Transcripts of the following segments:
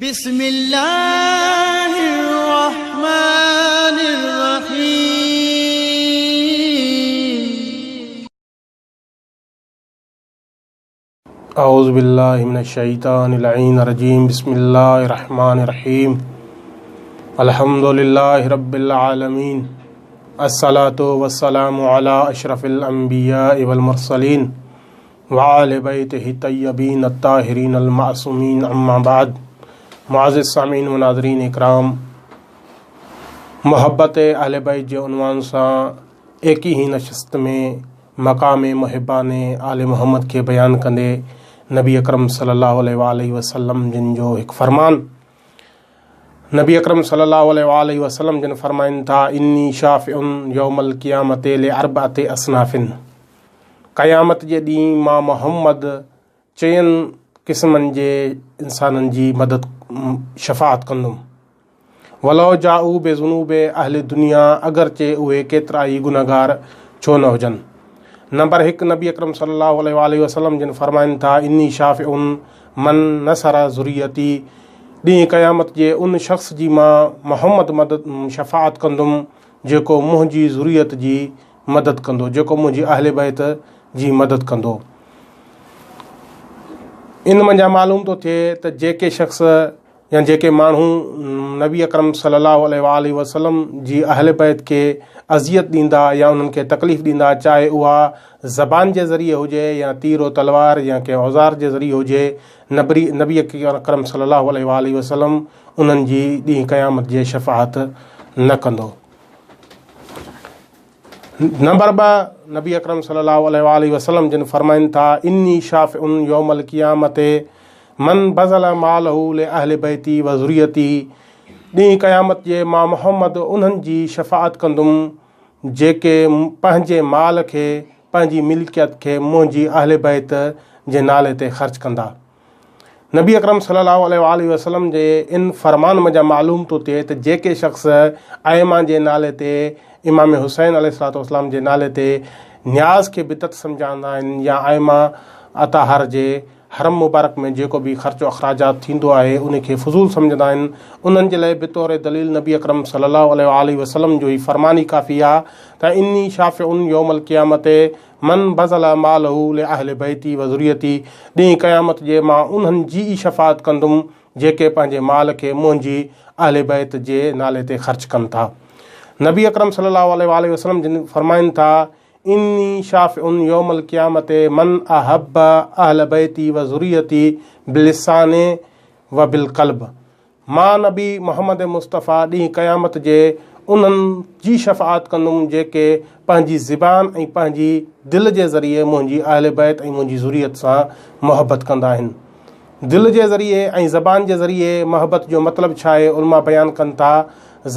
بسم الله الرحمٰن الرحيم. اعوذ بالله من الشيطان اللعين الرجيم بسم الله الرحمن الرحيم الحمد لله رب العالمين الصلاة والسلام على اشرف الانبياء والمرسلين وآل بيته الطيبين الطاهرين المعصومين اما بعد معزز سامعين و ناظرين اڪرام محبت اهل بيت جي عنوان سان ايڪيهين نشست ۾ مقام محبان آل محمد کي بيان ڪندي نبي اڪرم صلي الله عليه واله وسلم جن جو هڪ فرمان نبي اڪرم صلي الله عليه واله وسلم جن فرمائن ٿا اني شافع يوم القيامت لاربعه اصناف قيامت جي ڏينهن مان محمد چئن قسمن جي انسانن جي مدد شفاعت ڪندم ولو جاءو بذنوب اهل دنيا اگرچه اهي ڪيترا ئي گنهگار ڇو نه هجن نمبر هڪ نبي اڪرم صلي الله عليه واله وسلم جن فرمائن ٿا اني شافع من نصر ذريتي ڏينهن قيامت جي ان شخص جي مان محمد مدد شفاعت ڪندم جيڪو منهنجي ذريت جي مدد ڪندو جيڪو منهنجي اهل بيت جي مدد ڪندو. ان منجهان معلوم ٿو ٿئي ته جيڪي شخص يا جيڪي ماڻهو نبي اڪرم صلي الله عليه واٰله وسلم جي اهل بيت کي اذيت ڏيندا يا انهن کي تڪليف ڏيندا چاهي اها زبان جي ذريعي هجي يا تير و تلوار يا ڪنهن اوزار جي ذريعي هجي نبري نبي اڪرم صلي الله عليه واٰله وسلم انهن جي ڏينهن قيامت جي شفاعت نه ڪندو. نمبر 2 نبي اڪرم صلي الله عليه واٰله وسلم جن فرمائن ٿا اني شافع يوم القيامت من بذل ماله لاهل بيتي وذريتي ڏينهن قيامت جي مان محمد انهن جي شفاعت ڪندم جيڪي پنهنجي مال کي پنهنجي ملڪيت کي منهنجي اهل بيت جي نالي تي خرچ ڪندا. نبي اڪرم صلي الله عليه واٰله وسلم جي ان فرمان منجهان معلوم ٿو ٿئي ته جيڪي شخص ائمه جي نالي تي امام حسين عليه الصلوة والسلام جي نالي تي نياز کي بدعت سمجهندا آهن يا ائمه اطهار جي حرم مبارڪ ۾ جيڪو به خرچ و اخراجات ٿيندو آهي ان کي فضول سمجهندا آهن انهن جي لاء بطور دليل نبي اڪرم صلي الله عليه واٰله وسلم جو هي فرمان ئي ڪافي آهي ته اني شافع يوم القيامت من بذل ماله لاهل بيتي وذريتي ڏينهن قيامت جي مان انهن جي ئي شفاعت ڪندم جيڪي پنهنجي مال کي منهنجي اهل بيت جي نالي تي خرچ ڪن ٿا. نبي اڪرم صلي الله عليه واٰله وسلم جن فرمائن ٿا، اني شافع يوم القيامت من احب اهل بيتي وذريتي باللسان وبالقلب مان نبي محمد مصطفيٰ ڏينهن قيامت جي انهن جي شفاعت ڪندم جيڪي پنهنجي زبان ۽ پنهنجي دل جي ذريعي منهنجي اهل بيت ۽ منهنجي ذريت سان محبت ڪندا آهن. دل جي ذريعي ۽ زبان جي ذريعي محبت جو مطلب ڇا آهي؟ علماء بيان ڪن ٿا،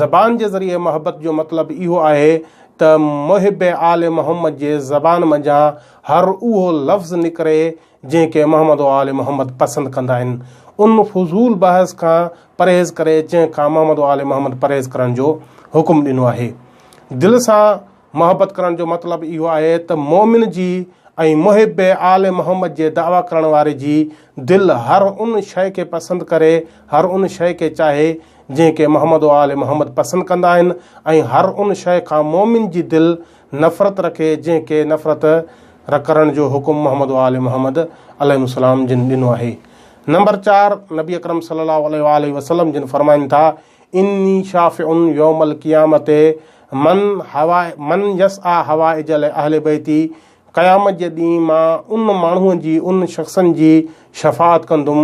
زبان جي ذريعي محبت جو مطلب اهو آهي ته محب آل محمد جي زبان منجهان هر اهو لفظ نڪري جنهن کي محمد و آل محمد پسند ڪندا آهن، ان فضول بحث کان پرهيز ڪري جنهن کان محمد و آل محمد پرهيز ڪرڻ جو حڪم ڏنو آهي. دل سان محبت ڪرڻ جو مطلب اهو آهي ته مؤمن جي ۽ محب آل محمد جي دعويٰ ڪرڻ واري جي دل هر ان شيء کي پسند ڪري، هر ان شيء کي چاهي جنهن کي محمد و آل محمد پسند ڪندا آهن ۽ هر ان شيء کان مؤمن جي دل نفرت رکي جنهن کي نفرت ڪرڻ جو حڪم محمد و آل محمد عليهم السلام جن ڏنو آهي. نمبر 4، نبي اڪرم صلي الله عليه واٰله وسلم جن فرمائن ٿا، اني شافع يوم القيامت من من يسعي حوائج لاهل بيتي قيامت جي ڏينهن مان ان ماڻهوء جي ان شخصن جي شفاعت ڪندم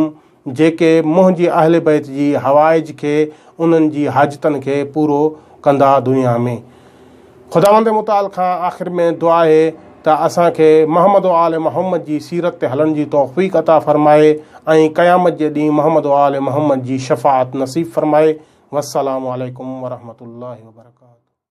جيڪي منهنجي اهل بيت جي حوائج کي، انهن جي حاجتن کي پورو ڪندا دنيا ۾. خداوند متعال کان آخر ۾ دعا آهي ته اسان کي محمد و آل محمد جي سيرت تي هلڻ جي توفيق عطا فرمائي ۽ قيامت جي ڏينهن محمد و آل محمد جي شفاعت نصيب فرمائي. والسلام عليڪم ورحمة الله وبرڪاته.